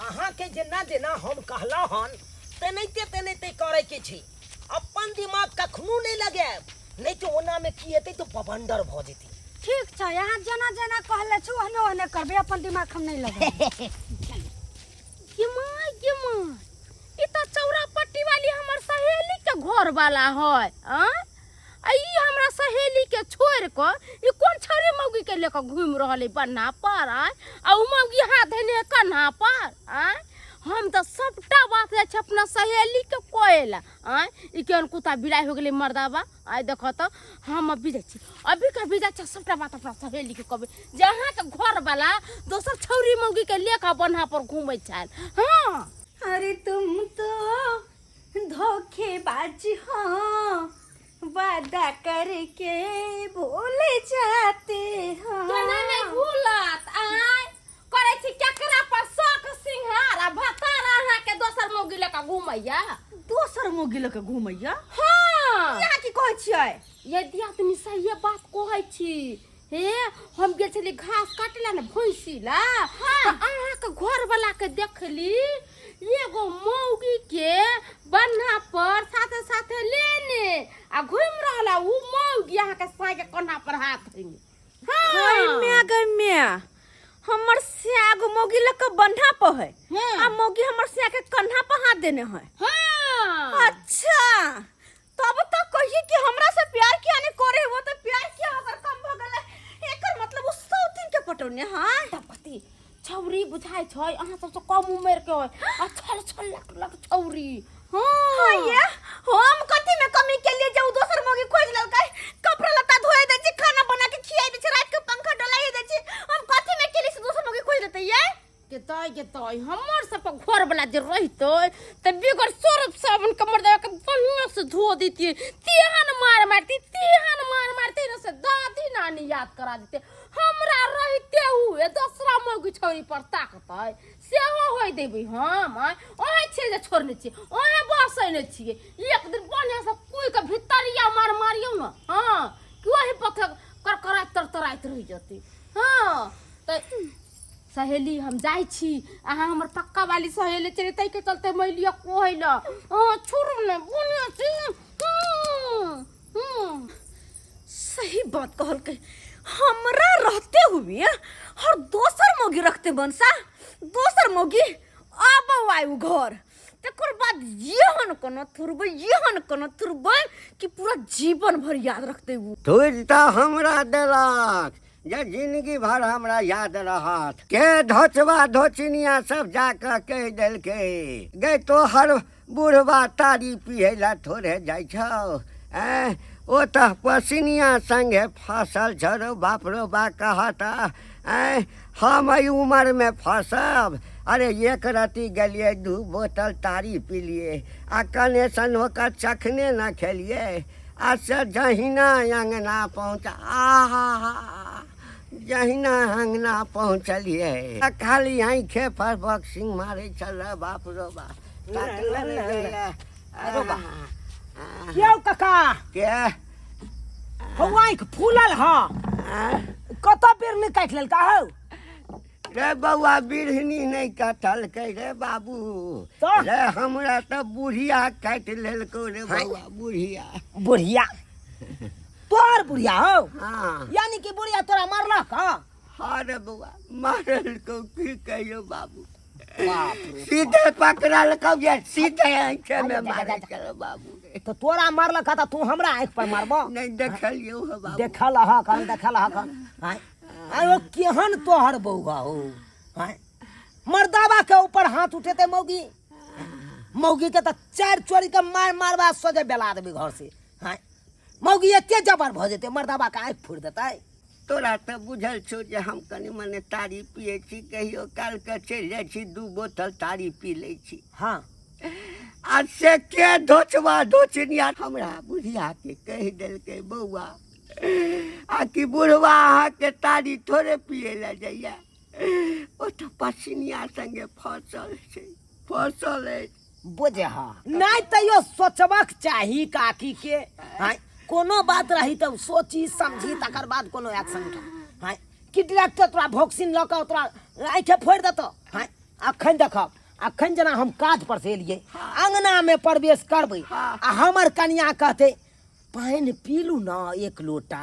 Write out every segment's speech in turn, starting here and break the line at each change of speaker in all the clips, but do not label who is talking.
अहाँके जेना जेना हम कहलहुँ हन तेनाहिते तेनाहिते करैके छै। अपन दिमाग कखनो नहि लगायब, नहि तऽ ओनामे की हेतै तऽ बवंडर भऽ जेतै।
ठीक छै, अहाँ जेना जेना कहले छी ओहने ओहने करबै, अपन दिमाग हम नहि लगेबै।
गे माय, गे माय, ई तऽ चौरा पट्टी वाली हमर सहेली के घर वाला है। आँ, आ ई हमरा सहेली के छोड़ कऽ ई कोन छौरी मौगी के लेके घूमि रहल है बन्हा पर? आय, आ उ मौगी हाथ धयने है कन्हा पर। आय, हम तऽ सबटा बात जाइ छी अपना सहेली के कहै ला। आय, ई केहन कुत्ता बिलाइ हो गेलै मर्दाबा। आय देखऽ तऽ, हम अभी जाइ छी, अभी के अभी जाइ छी, सबटा बात अपना सहेली के कहबै जे अहाँके घर वाला दोसर छौरी मौगी के लेके बन्हा पर घूमै छल। हाँ।
अरे तुम तो धोखेबाज हो, वादा करके भूल जाते हो।
केना नहि भूलत? आय, करै छी केकरा पर शौक सिंहार आ भतार अहाँके दोसर मौगी लऽ कऽ घूमैया?
दोसर मौगी लऽ कऽ घूमैया?
हाँ।
अहाँ की कहै छियै?
यदि आदमी सहिए बात कहै छी। हे, हम गेल छली घास काटे ला ने भैंसी ला, तऽ अहाँके घर वाला के देखली एगो मौगी के बन्हा पर साथे साथे लेने आ घूमि रहल आ उ मौगी अहाँके साँय के कन्हा पर हाथ धइने।
हाँ। गै गै म्या, हमर स्याग मौगी लग के बन्हा पर है। आ मौगी हमर स्या के कन्हा पर हाथ देने है। अच्छा, तब तो कहिए कि हमरा से प्यार किया नहीं करे, वो तो प्यार किया अगर कम भ गेलै, एकर मतलब उ सौतीन के पटौने है।
तब कथी छौरी बुझाइ छै अहाँ सबसँ कम उमेर के है आ छल छल लक लक छौरी।
हाँ, हाँ ये हम कथी में कमी के लिए जे उ दोसर मौगी खोज लेलकै? कपड़ा लत्ता धोए दै छी, खाना बना के खियाई दै छी, रात के पंखा डोलाई दै छी, हम कथी में के लिए से दोसर मौगी खोज लेतै ये?
के तय के तय हमर सबके घर वाला जे रहितै तऽ बेगर सरफ साबुन के मर्दा के बढ़िया से धो देतियै, तेहन मार मारती, तेहन मार मारती ने से दादी नानी याद करा देते। हमरा रहिते हुए दोसरा मौगी छौरी पर ताकतै सेहो होय देबै हम? आँय, ओहे छियै जे छोड़ने छियै, ओहे बसै नहि छियै। एक दिन बढ़िया से कुइ के भितरिया मार मारियौ ने, हाँ, कि ओही पथे करकराइत तरतराइत रहि जेतै। हाँ, तऽ सहेली हम जाइ छी, अहाँ हमर पक्का वाली सहेली छै, ताहिके चलते मैलिया कहै लए अहाँ छोड़ू ने बढ़िया से। हम्म, हम्म।
सही बात कहलकै, हमरा रहते हुए और दोसर मौगी रखते बनसा, दोसर मौगी आब आयु घर, तकर बाद एहन कोनो थुरबै, एहन कोनो थुरबै कि पूरा जीवन भर याद रखते उ।
थुरि तऽ हमरा देलक जे जिंदगी भर हमरा याद रहत। के धोचबा धोचिनिया सब जाकऽ कहि देलकै, गै तोहर बुढ़बा तारी पियै ला थोड़े जाइ छौ, ऐं, ओ तऽ पसिनिया संगे फसल छौ रौ बाप रौ बा। कहत ऐं, हम एहि उमरमे फसब? अरे एक रत्ती गेलियै, 2 बोतल तारी पिलियै आ कने सन ओकर चखने न खेलियै आ से जहिना अङ्गना पहुँच, आहा, जहिना अङ्गना पहुँचलियै आ खाली आँखे पर बक्सिंग मारै छलै। बाप रो बाप, ताकले नहि जाइए।
अरे बा। क्यों काका?
के?
हौ, आँखि फूलल ह, कतऽ बिरनी काटि लेलका हौ?
रे बौआ, बिरहनी नहि कटलकै रे बाबू।
तऽ?
रे हमरा तऽ बुढ़िया काटि लेलकौ रे बौआ, बुढ़िया।
बुढ़िया? तोहर बुढ़िया हौ?
हाँ।
यानी कि बुढ़िया तोरा मारलक? हाँ।
हाँ रे बौआ, मारलकौ, की कहियौ बाबू।
बाप रे।
सीधे पकड़लकौ जे सीधे आँखि में
जा, जा,
मारै
जा।
छलौ बाबू रे।
तऽ तोरा मारलक तऽ तू हमरा आँखि पर मारबो?
नहि देखलियौ हे बाबू।
देखल हक, देखल हक। आँय आँय, ओ केहन तोहर बौआ हो? आँय, मर्दाबा के ऊपर हाथ उठेते मौगी? मौगी के तऽ 4 चोरी के मार मारबा सोझे बेला देबै घर से। आँय, मौगी एते जबर भऽ जेतै मर्दाबा के आँखि फोड़ि देतै?
तोरा तऽ बुझल छौ जे हम कनि मने तारी पियै छी, कहियो कालके चलि जाइ छी, 2 बोतल तारी पी लै छी। आ से के धोचबा धोचनिया हमरा बुढ़िया के कहि देलकै, बौआ आ कि बुढ़वा अहाँके तारी थोड़े पियै लए जाइया, ओ तऽ पसिनिया संगे फसल छै, फसल अछि।
बुझे हा नहि तैयो सोचबाक चाही काकी के। आँय, कोनो बात रही तऽ सोची समझी तकर बाद कोनो एक्शन उठा। आँय, कि डायरेक्टर तोरा भोक्सिन लऽ कऽ तोरा आँखे फोड़ि देतौ? आँय, अखन देखब, अखन जेना हम काज पर से एलियै, अंगना में प्रवेश करबै आ हमर कनिया कहतै पानि पीलू ना एक लोटा।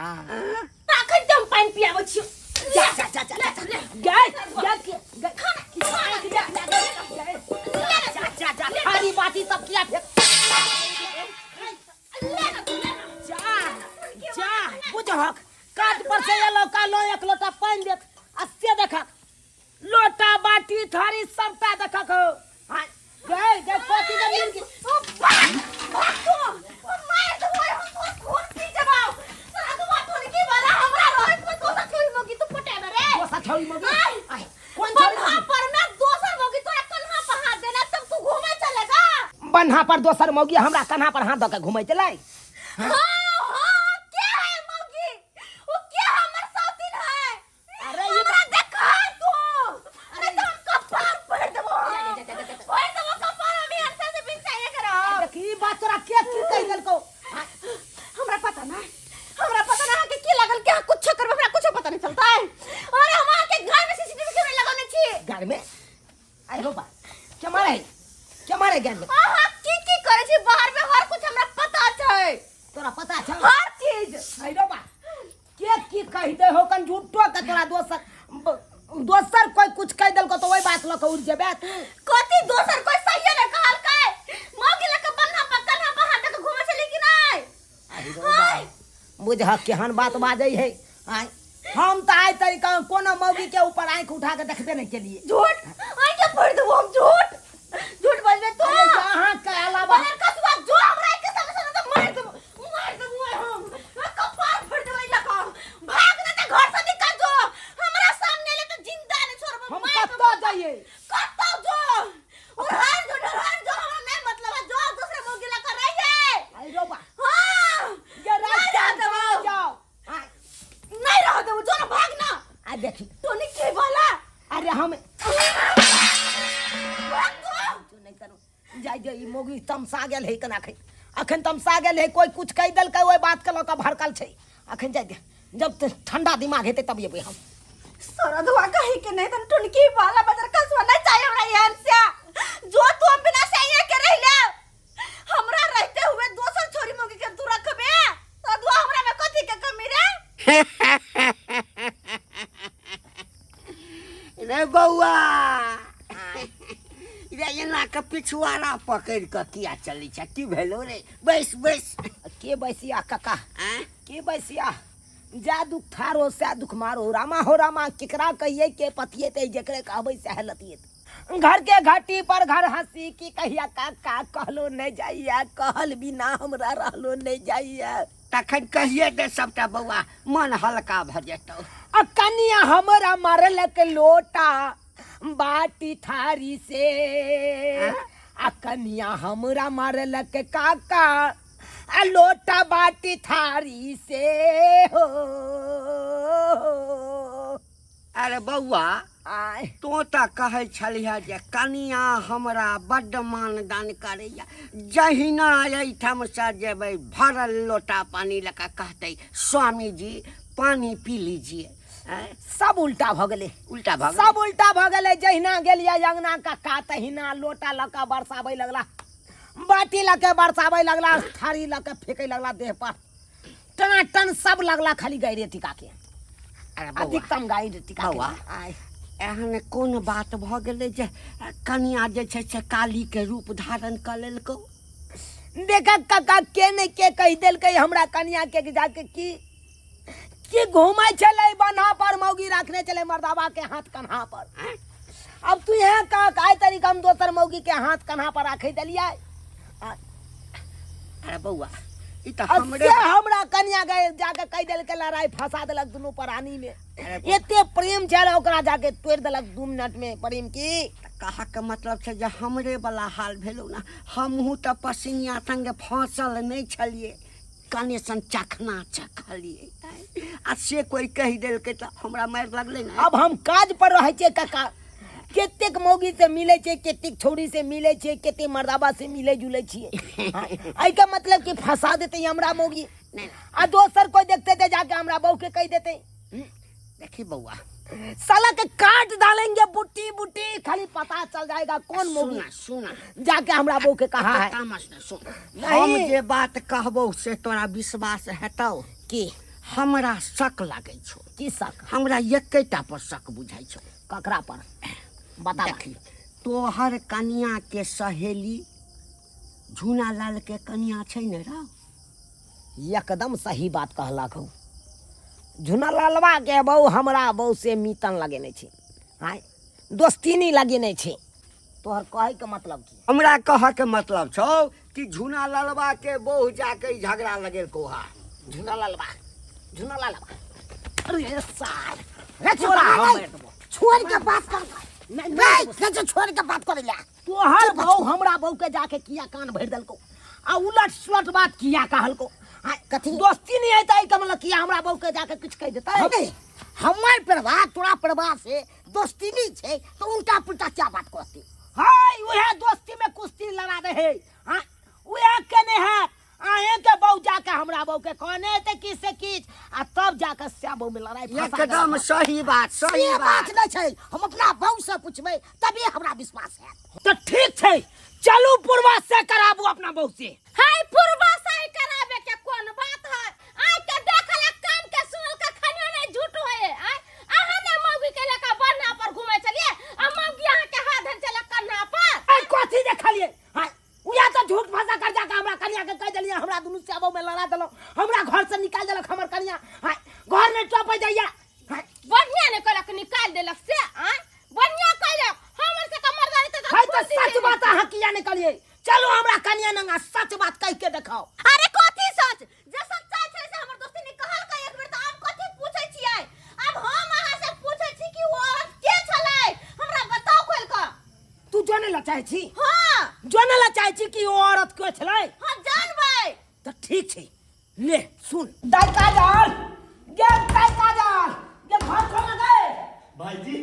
अखन तऽ हम पानि पियाबै छियौ।
जा जा जा जा जा गए गए गए, जा जा जा, थारी बाटी सब किया फेंक, जा जा। बुझहक काज पर से एलो, कालो एक लोटा पानि देत आ से देखक लोटा बाटी थारी सबटा देखक हो। हाँ, गए गए कथी के मिल के
ओ भाग भाग तू, मार देबो हम तोर खून पी जबाओ। साधुआ टोनकी वाला हमरा रहत में दोसर छोरी मौगी तू पटेबे रे।
दोसर छौरी मौगी?
आय।
आय, कोन छौरी
बन्हा
मौगी?
पर में दोसर मौगी तोरा कन्हा पर हाथ देना तब तू घूमे चलेगा।
बन्हा पर दोसर मौगी हमरा कन्हा पर हाथ दऽ के घुमै चलै?
हाँ हाँ, के है मौगी? वो के हमर सौतीन है?
अरे ये
हमरा देखा तू, अरे तो हम कपार फोड़ देबो, फोड़ देबो कपार। हम हंसा से बिन चाहिए करो।
देखी, ई बात तोरा के की कहि देलकौ?
हमरा पता ना, हमरा पता ना कि की लागल कि कुछ करबे, हमरा कुछ पता नहीं चलता है। अरे हम अहाँ के घर में सीसीटीवी कैमरा लगौने छी।
घर में? आइ हो बा, के मारे है, के मारे घर में?
अहाँ की की करै छी बाहर में, हर कुछ हमरा पता छै।
तोरा पता छै
हर चीज?
आइ रो बा, के की कहि दे हो कन झूठो के? तोरा दोसर दोसर कोई कुछ कहि देलको तो ओहि बात लऽ के उड़ जेबे तू?
कथी दोसर कोई सही ने कहलकै? मौगी लके बन्हा पर कन्हा पर हाथ दऽ के घूमै छली कि नहि?
आहि रो बा, बुझह केहन बात बाजै है। आँय, हम तऽ आइ तरीका कोनो मौगी के ऊपर आँखि उठा के देखबे नहि केलियै।
झूठ, आँखि के फोड़ देबो हम। झूठ झूठ बजबे तो।
अरे अहाँ के अलावा
बलर कसुआ जो हमरा के सामने से तो मार देबो, मार देबो हम। हम कपार फोड़ देबो लका। भाग ना त घर से निकल जो, हमरा सामने ले तो जिंदा नहीं छोड़बो।
हम
मार
कतऽ जाइए?
कतौ जो, उड़ार जो, डरार जो, हमरा नहीं मतलब है। जो दूसरे मौगी लका रही है।
आई रो बा।
हां।
ये रात
नहीं रह देबो।
जाओ। आय,
नहीं रह देबो, जो ना भाग ना।
आ देखी
टोनी के वाला।
अरे हम
भाग जो।
जो नहीं करू जाय जे, ई मौगी तमसा गेल है कना खै। अखन तमसा गेल है, कोई कुछ कहि देलकै ओहि बात के लऽ कऽ भड़कल छै। अखन जाय दे, जब ठंडा दिमाग हेतै तब एबै हम।
सरदुआ कही के नहीं तन टुनकी वाला बजर कसवा नहीं चाहिए हमरा एहन से। जो तू हम बिना से ये के रह ले, हमरा रहते हुए दोसर छोरी मोगी के तू रखबे? सरदुआ, हमरा में कथी के कमी रे?
रे बौआ रे, एना के पिछुआरा पकड़ि कऽ किया चलै छै? की भेलो रे? बैस बैस।
के बैसिया काका?
आँय?
के बैसिया? जा दुख थारो सै दुख मारो, रामा हो रामा, केकरा कहिए के पतिएते, जेकरे कहबै सएह लतिएते। घर के घाटी पर घर हंसी की कहिया काका, कहलो नहीं जाइया, कहल बिना हमरा रहलो नहीं जाइया।
तखन कहिए दे सबटा बौआ, मन हल्का भऽ जेतौ।
आ कनिया हमरा मारलक लोटा बाटी थारी से, आ कनिया हमरा मारलक काका आ लोटा बाटी थारी से हो।
अरे बौआ,
आय।
तों तऽ कहै छलिह जे कनिया हमरा बड्ड मानदान करैया, जहिना एहिठामसँ जेबै भरल लोटा पानि लऽ कऽ कहतै स्वामी जी पानी पी लीजिए। आँय?
सब उल्टा भऽ गेलै।
उल्टा भऽ गेलै?
सब उल्टा भऽ गेलै। जहिना गेलियै अंगना काका, तहिना लोटा लऽ कऽ बरसाबै लगला, बाटी लऽ के बरसाबै लगला, थारी लऽ के फेंकै लगला देह पर, टनाटन सब लगला खाली गायरे टिका के।
अरे बौआ,
अधिकतम गायरे टिका के।
बौआ।
आय।
एहन कोन बात भऽ गेलै जे कनिया जे छै से कालीके रूप धारण कऽ लेलकौ?
देख काका, के ने के कहि देलकै हमरा कनिया के जाके की की घूमै छलै बन्हा पर मौगी रखने छलै मर्दाबा के हाथ कन्हा पर। अब तू यहाँ कह, आइ तरीका हम दोसर मौगी के हाथ कन्हा पर राखै देलियै?
अरे बौआ, ई तऽ
अब
हमरे
से हमरा कनिया के जाके कहि देलकै, लड़ाई फंसा देलक दुनू प्राणी में।
अरे बौआ।
एते प्रेम छल, ओकरा जाके तोड़ि देलक 2 मिनट में प्रेम की।
कहा के मतलब छै जे हमरे वाला हाल भेलौ ना, हमहूँ तऽ पसिनिया संगे फंसल नहि छलियै, कने सन चखना चखलियै आ से कोई कहि देलकै तऽ हमरा मारि लगलै ने।
अब हम काज पर रहै छियै काका, कतेक मौगी से मिलै छै, कतेक छौड़ी से मिलै छै, कतेक मर्दाबा से मिलै जुलै छियै। एहिके मतलब कि फंसा देतै हमरा मौगी
नहि।
आ दोसर कोई देखते तऽ जाके हमरा बहू के कहि देतै।
देखी बौआ,
साला के काट डालेंगे बुट्टी बुट्टी, खाली पता चल जाएगा कौन मौगी।
सुना सुना,
जाके हमरा बहू के कहा है।
तामस ने सुन,
नहीं।
हम जे बात कहबौ से तोरा विश्वास हेतौ?
की?
हमरा शक लागै छौ।
की शक?
हमरा एकेटा पर शक बुझाइ छौ।
ककरा पर बता।
देखी, तोहर कनिया के सहेली झूना लाल के कनिया छै ने रौ?
एकदम सही बात कहलक हौ। झुना लालवा के बहू हमरा बहू से मीतन लगेने छै, आँय दोस्ती नहीं लगेने छै। तोहर कहै के मतलब की?
हमरा कहऽ के मतलब छौ कि झूना ललवा के बहू जाके ई झगड़ा लगेलकौ हा।
झुना लालवा, झुना लालवा, अरे सार
रे
तोरा
छोड़ा,
हम
नहीं,
मारि देबौ।
छोड़ के बात कर।
नहीं,
नहीं,
नहीं,
नहीं, छोड़ के बात करे ला।
तोहर बहू हमरा बहू के जाके किया कान भरि देलकौ आ उलट सुलट बात किया कहलकौ? आ,
कथी?
दोस्ती नहीं हेतै तऽ मतलब किया हमरा बहू के जाके किछु कहि देतै?
नहीं, हमर प्रभा तोरा प्रभा से दोस्ती नहीं छै तो उल्टा पुल्टा क्या बात कहती?
हाय, उहे दोस्ती में कुश्ती लड़ा दे है। हाँ, उहे केने है अहें के बहू जाके हमरा बहू के कहने हेतै किछु से किछु आ तब जाके से बहू में लड़ाई फंसा देलक।
एकदम सही बात, सही
से
बात।
बात नहीं छै, हम अपना बहू से पूछबै तभी हमरा विश्वास हैत।
तऽ ठीक छै, चलू पूर्वा से कराबू अपना बहू से।
हाय, पूर्वा से ही कराबे के कोन बात है? आइ के देखल आ कान के सुनल के खनियो नहीं झूठ होए। आइ अहाँ ने मौगी के लेके बन्हा पर घुमै छलियै आ मौगी अहाँ के हाथ धर छलै कन्हा पर।
आइ कथी देखलियै? हाय, उएह तऽ झूठ फंसा कर जाके हमरा कनिया के कहि देलियै, हमरा दुनू श्यामो में लड़ा देलहुँ, हमरा घर से निकालि देलक हमर कनिया। हाय, घर नहि टपै दैया। हाय,
बढ़िया ने कहलक निकालि देलक से। आइ बढ़िया कहलक, हमर से के मर्दानी तऽ
हाय, तऽ
छूट
सच
देने।
बात अहाँ किया नहि कहलियै? चलू हमरा कनिया नंगा सच बात कहि के देखाओ।
अरे कथी सच? जे सच्चाई छै से हमर दोस्ती ने कहलकै एक बेर, तऽ आब कथी पूछै छियै? आब हम अहाँ से पूछै छी कि ओ औरत के छलै, हमरा बताउ खोलि कऽ।
तू जानै ला चाहै छी?
हाँ।
जानै ला चाहै छी कि ओ औरत के छलै?
हाँ, जानबै।
तऽ ठीक छै, ले सुन। दाइ काजल गे, दाइ काजल गे, घर खोल गए।
भाई जी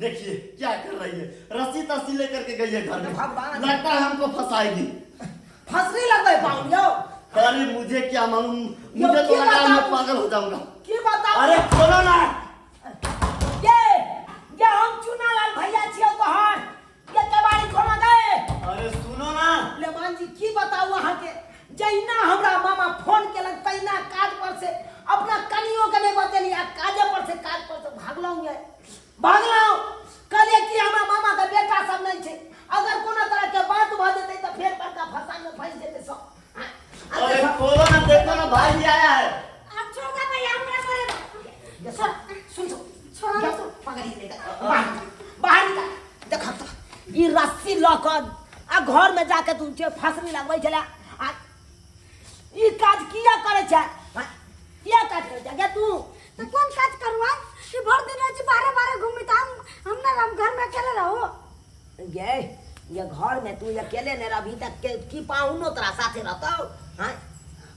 देखिए क्या कर रही है, रस्सी तस्सी लेकर के गई है घर में।
भगवान।
लगता है हमको फंसाएगी।
फंसरी लगबै पाउन यौ।
अरे मुझे क्या मालूम, मुझे तो
की
लगा है मैं
बताऊं?
पागल हो जाऊंगा।
की बताऊं?
अरे खोलो ना।
गे गे, हम चुनालाल भैया छियौ तोहर गे, केबाड़ी खोल गए।
अरे सुनो ना।
लेमान जी, की बताऊ अहाँके, जहिना हमरा मामा फोन केलक तहिना काज पर से अपना कनियो के नहीं बतेली आ काजे पर से काज पर से भागलहुँ ये, भागलहुँ। कहलियै कि हमरा मामा के बेटा सब नहीं छै, अगर कोनो तरह के बात भऽ जेतै तऽ फेर बड़का फंसा में फंसि जेतै सब। आ
अरे खोलो ना, देखो ना भाई जी आया है।
आब छोड़ दे भैया हमरा करे।
ये सुन सुन सुन,
छोड़ा ना।
पकड़ी ले, बाहर निकाल, बाहर निकाल। देख तऽ ई रस्सी लऽ कऽ आ घर में जाके तू जे फसरी लगबै छलै आ ई काज किया करै छै? हाँ, किया काज करै छै गे तू?
तऽ कोन काज करू? आइ कि भर दिन रहै छी बाहरे बाहरे घूमी तऽ हम नहि, हम घर में अकेले रहू?
गे, ये घर में तू अकेले नहीं रहबी तऽ के की पाहुनो तोरा साथे रहतौ? हाँ?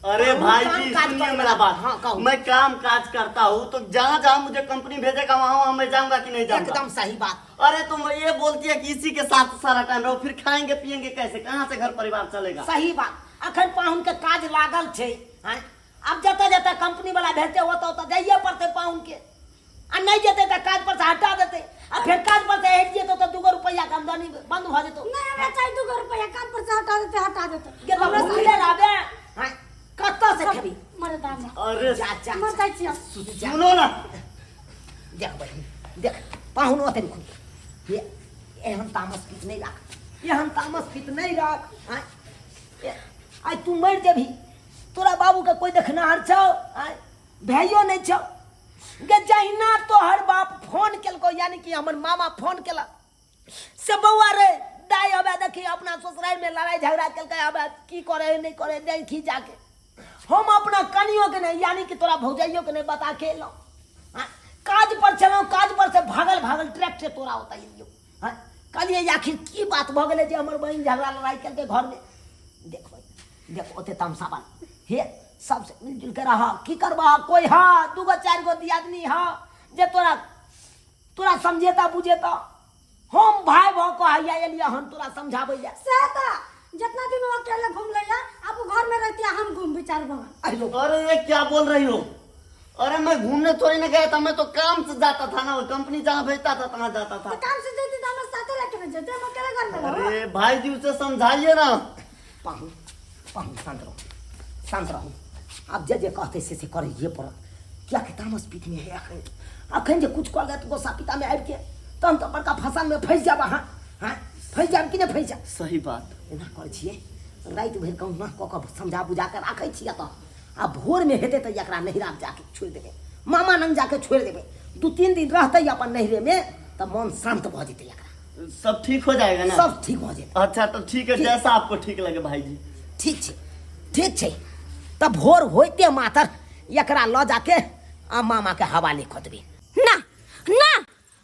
अरे
हम
भाई
काम
जी
काज
सुनिए
कर-
मेरा बात।
हाँ, कहू।
मैं काम काज करता हूँ तो जहाँ जहाँ मुझे कंपनी भेजेगा वहाँ वहाँ मैं जाऊंगा कि नहीं जाऊंगा?
एकदम सही बात।
अरे तुम ये बोलती है कि इसी के साथ सारा टाइम रहो, फिर खाएंगे पियेंगे कैसे, कहाँ से घर परिवार चलेगा?
सही बात। अखन पाहुन के काज लागल छै। हाँ? आब जतऽ जतऽ कंपनी वाला भेजतै ओतऽ ओतऽ जाइए पड़तै पाहुन के, आ नहि जेतै तऽ काज पर से हटा देतै आ फेर काज पर से हटि जेतौ तऽ दूगो रुपैआ के आमदनी बंद भऽ जेतौ।
नहीं, हमरा चाही दूगो रुपैआ, काम पर से हटा देते हटा देते।
के तऽ भूखले रहबे? हाँ, कतऽ से खेबी?
मरे दाम।
अरे
जा जा,
मर जाइ छी हम।
सुनो ना।
देख बहिन देख, पाहुन ओतै खूब ये एहन तामस पीत नहीं राख, एहन तामस पीत नहीं राख। आँय, आइ तू मरि जेबही, तोरा बाबू के कोई देखनाहर छौ? आँय, भाइयो नहीं छौ गे। जहिना तोहर बाप फोन केलको, यानी कि हमर मामा फोन केलक से बौआ रे दाइ हबे देखी अपना ससुराल में लड़ाई झगड़ा केलकै, हबे की करे नहीं करे देखी जाके। हम अपना कनियो के नहीं, यानी कि तोरा भौजाइयो के नहीं बता के एलहुँ। हाँ, काज पर छलहुँ, काज पर से भागल भागल ट्रैक्टर तोरा ओतऽ एलियौ। हाँ, कहलियै आखिर की बात भऽ गेलै जे हमर बहिन झगड़ा लड़ाई केलकै घरमे। देख बहिन देख, ओते तमसाबा हे, सबसे मिलजुल के रह। की करबह, कोई हाँ दूगो चारि गो दियादनी हाँ जे तोरा तोरा समझेता बुझेता। हम भाई भऽ कऽ हैया एलियै हन तोरा समझाबै लए।
से तऽ जितना दिन वो अकेले घूम लैया, अब वो घर में रहती, हम घूम चारू बगल।
अरे
अरे ये क्या बोल रही हो? अरे मैं घूमने थोड़ी ना गया था, मैं तो काम से जाता था ना, वो कंपनी जहाँ भेजता था तहाँ जाता था।
तऽ काम से जैती तऽ हमरा साथे लऽ के ने जैते, हम अकेले घर में रहब।
अरे भाई जी उसे समझाइए ना।
पाहुन पाहुन, शांत रहू, शांत रहू। आब जे जे कहतै से से करैए पड़त, कियाकि तामस पीत में है अखन। अखन जे कुछ कऽ लेत गोस्सा पिता में आबि के, तहन तऽ बड़का फसान में फँसि जायब अहाँ। हाँ, फँसि जायब कि नहि फँसि जायब?
सही बात।
एना करै छियै, राति भरि कहुना कऽ कऽ समझा बुझा कऽ राखै छियै तऽ आ भोरमे हेतै तऽ एकरा नैहरा जाके छोड़ि देबै, मामा लग जाके छोड़ि देबै। 2-3 दिन रहतै अपन नैहरेमे तऽ मन शान्त भऽ जेतै एकरा।
सब ठीक हो जाएगा ना?
सब ठीक भऽ जेतै।
अच्छा तो ठीक है, जैसा आपको ठीक लगे भाई जी।
ठीक छै, ठीक छै। तऽ भोर होइते मातर एकरा लऽ जाके आ मामाके हवाले कऽ देबै।
ना ना,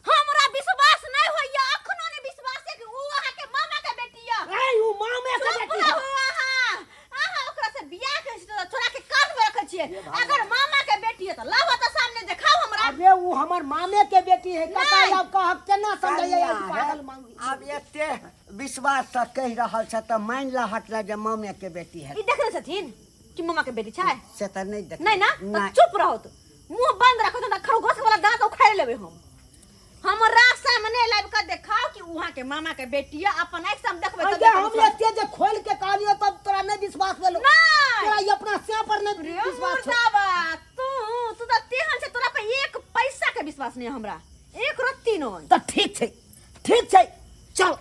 हमरा विश्वास नहीं होइया, अखनो नहीं विश्वास है कि ऊ अहाँ के मामा के बेटी है।
ए, ऊ मामे के
चुप
बेटी है।
रहू अहाँ। अहाँ ओकरा से बियाह के छी तऽ छोड़ा के कान में रखै छियै। अगर मामा के बेटी है तऽ लाबऽ तऽ सामने देखाउ हमरा।
अरे ऊ हमर मामे के बेटी है। कका,
नहीं।
आब कह केना समझैया
कनिया
पागल
है,
मांगी।
आब एते विश्वास से कहि रहल छ तऽ मान लहक ला जे मामे के बेटी है।
ई देखने छथिन कि मामा के बेटी छै?
से तऽ नहि देख।
नहीं ना? तऽ
नहि।
चुप रहो तू, मुंह बंद रखो, तो खरगोश वाला दांत उखाड़ लेबे हम। हमरा सामने लाबि के देखाओ कि उहाँ के मामा के बेटी है, अपन आँखि से हम देखबै तब
अरे हम
विश्वास।
एते जे खोल के कहलियो तब तोरा नहीं विश्वास भेलो?
नहीं।
तोरा ई अपना से पर नहीं
रे
विश्वास छौ?
मुर्दाबा, तू तू तऽ तेहन छै, तोरा पर एक पैसा के विश्वास नहीं हमरा, एक रत्ती नहीं।
तऽ ठीक छै, ठीक छै, चल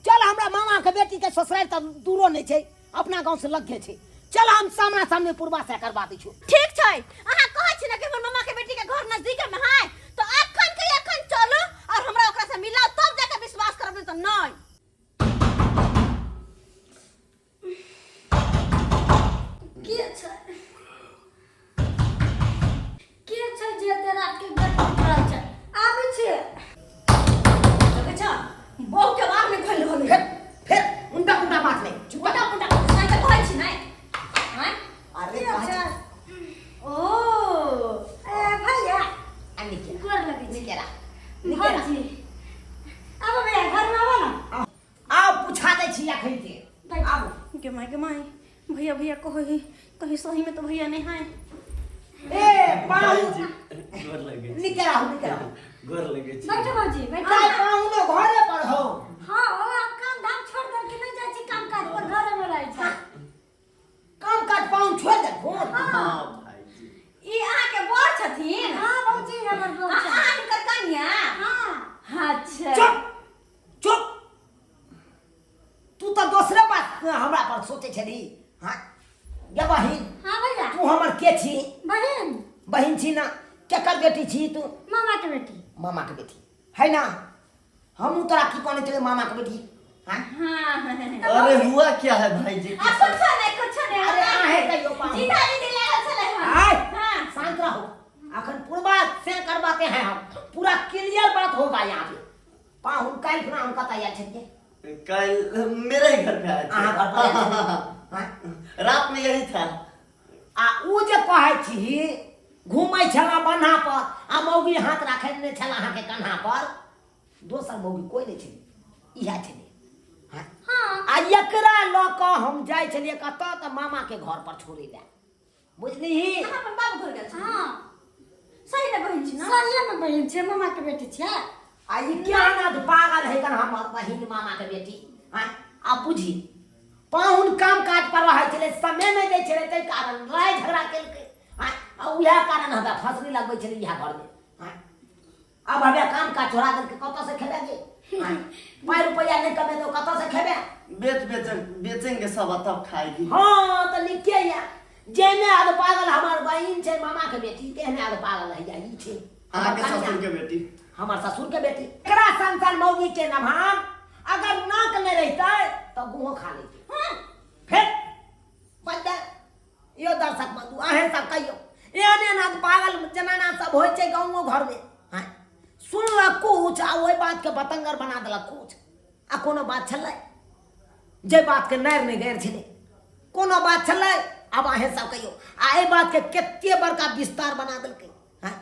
चल। हमरा मामा के बेटी के ससुराल तऽ दूरो नहीं छै, अपना गांव से लगे छै। चल, हम सामना सामने पूर्वा से करवा दै छियौ।
ठीक छै, अहाँ कहै छी ने कि हमर मामा के बेटी के घर नजदीक में है, तो अखन के अखन चलू और हमरा ओकरा से मिलाओ, तब जाके विश्वास करब, नहीं तो नहीं।
के छै, के छै जे एते रात के गेट पीट रहल छै? आबै छियै।
देखै छ, बहू के बार में खोल रहल है।
फिर फिर उल्टा पुल्टा बात नहीं, चुप।
उल्टा पुल्टा नहीं तऽ कहै छी नहीं। आँय?
अरे
के
कहै
छै?
ओ
ए भैया,
आ निके
गोर लगै छी।
निके रह, निके रह।
भौजी, आबो भैया, घर में आबो ना।
आब पूछा दै छी अखन के। आबू।
गे माय, गे माय, भैया भैया कहो ही, कहीं सही में तो भैया नहीं है।
ए
भाई
पाहुन,
जी गोर लगे छी।
निके रहू, निके रहू।
गोर लगे छी।
बैठो भौजी, बैठो।
आइ पाहुनो घरे पर हो?
हाँ, ओ आब काम धाम छोड़ दर के नहीं जाइ छी काम काज पर, घरे में रहै छै।
काम काज पाहुन छोड़ दे फोन?
हाँ भाई जी।
ई अहाँ के बर छथिन?
हाँ भौजी, हमर बड़ छै।
अहाँ हिनकर कन्या?
हाँ।
अच्छा।
चुप चुप, तू तऽ दोसरे बात हमरा पर सोचै छली। हाँ गे बहिन।
हाँ भैया।
तू हमर के छी?
बहिन।
बहिन छी ना? केकर बेटी छी तू?
मामा के बेटी।
मामा के बेटी है ना? हमहूँ तोरा की कहने छलियै, मामा के बेटी? हाँ।
हाँ।
अरे हुआ क्या है भाई जी?
आ कुछ नहीं, कुछ नहीं।
अरे आहे कहियो पाहुन।
जीजा दीदी लागल छलै हन।
आय।
हाँ।
शांत रहो, अखन पूर्वा से करवाते हैं हम, पूरा क्लियर बात होगा यहाँ पे। पाहुन, काल्हि खुना हम कतऽ आयल छलियै?
कल मेरे ही घर पे आए थे।
अहाँ घर पर आयल छलियै? हाँ?
रात में यही था।
आ ऊ जे कहै छी घूमै छला बन्हा पर आ मौगी हाथ राखै ने छला अहाँके कन्हा पर, दोसर मौगी कोइ नहि छलै, इएह छलै। हाँ?
हाँ।
आ एकरा लऽ कऽ हम जाइ छलियै कतऽ तऽ मामाके घर पर छोड़ै लए, बुझलिही?
अहाँ अपन बाबू घर गेल छी?
हाँ।
सही ने बहिन छी ना?
सही में बहिन छै, मामा के बेटी छै।
आ ई क्या ना पागल है कन हमर बहिन मामा के बेटी। हाँ, आ बुझी पाहुन काम काज पर रहै छलै, समय नहि दै छलै, ताहि कारण लड़ाइ झगड़ा केलकै। हाँ, आ उएह कारण हमरा फसली लगबै छलै इएह घरमे। हाँ, आब हमरा काम काज छोड़ा देलकै, कतऽ से खेबै गे? हाँ, पाइ रुपैआ नहि कमेतौ, कतऽ से खेबै?
बेच बेच बेचेंगे सब तब खाएगी।
हाँ तऽ नीके या, जेहने आद पागल हमर बहिन छै मामा के बेटी, तेहने आद पागल है ई छै
अहाँके
हमर
ससुर के बेटी।
हमर ससुर के बेटी। एकरा सन सन मौगी के नभान अगर नाक नहि रहितै तऽ गुहो खा लैतै।
हाँ।
फेर बच्चा यो दर्शक बंधु, अहें सब कहियो, एहन एहन आद पागल जनाना सब होइ छै गाँवो घरमे। हाँ, सुनलक कुछ आ ओहि बातके बतंगर बना देलक कुछ, आ कोनो बात छलै जे बातके नारि नहि गैर छलै, कोनो बात छलै? आब अहें सब कहियो, आ एहि बातके कते बड़का विस्तार बना देलकै। हाँ,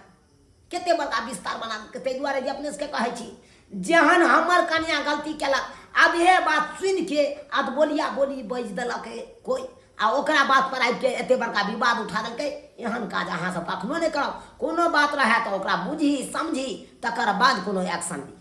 कते बड़का विस्तार बना देलकै। ताहि दुआरे जे अपने सबके कहै छी, जेहन हमर कनिया गलती केलक, आब इहे बात सुनिके आब बोलिया बोली बाजि देलक कोइ। आ ओकरा बात पर आबि के एते बड़का विवाद उठा देलकै। एहन काज अहाँ सब कखनो नहि करब। कोनो बात रहए तऽ ओकरा बुझी समझी, तकर बाद कोनो एक्शन ली।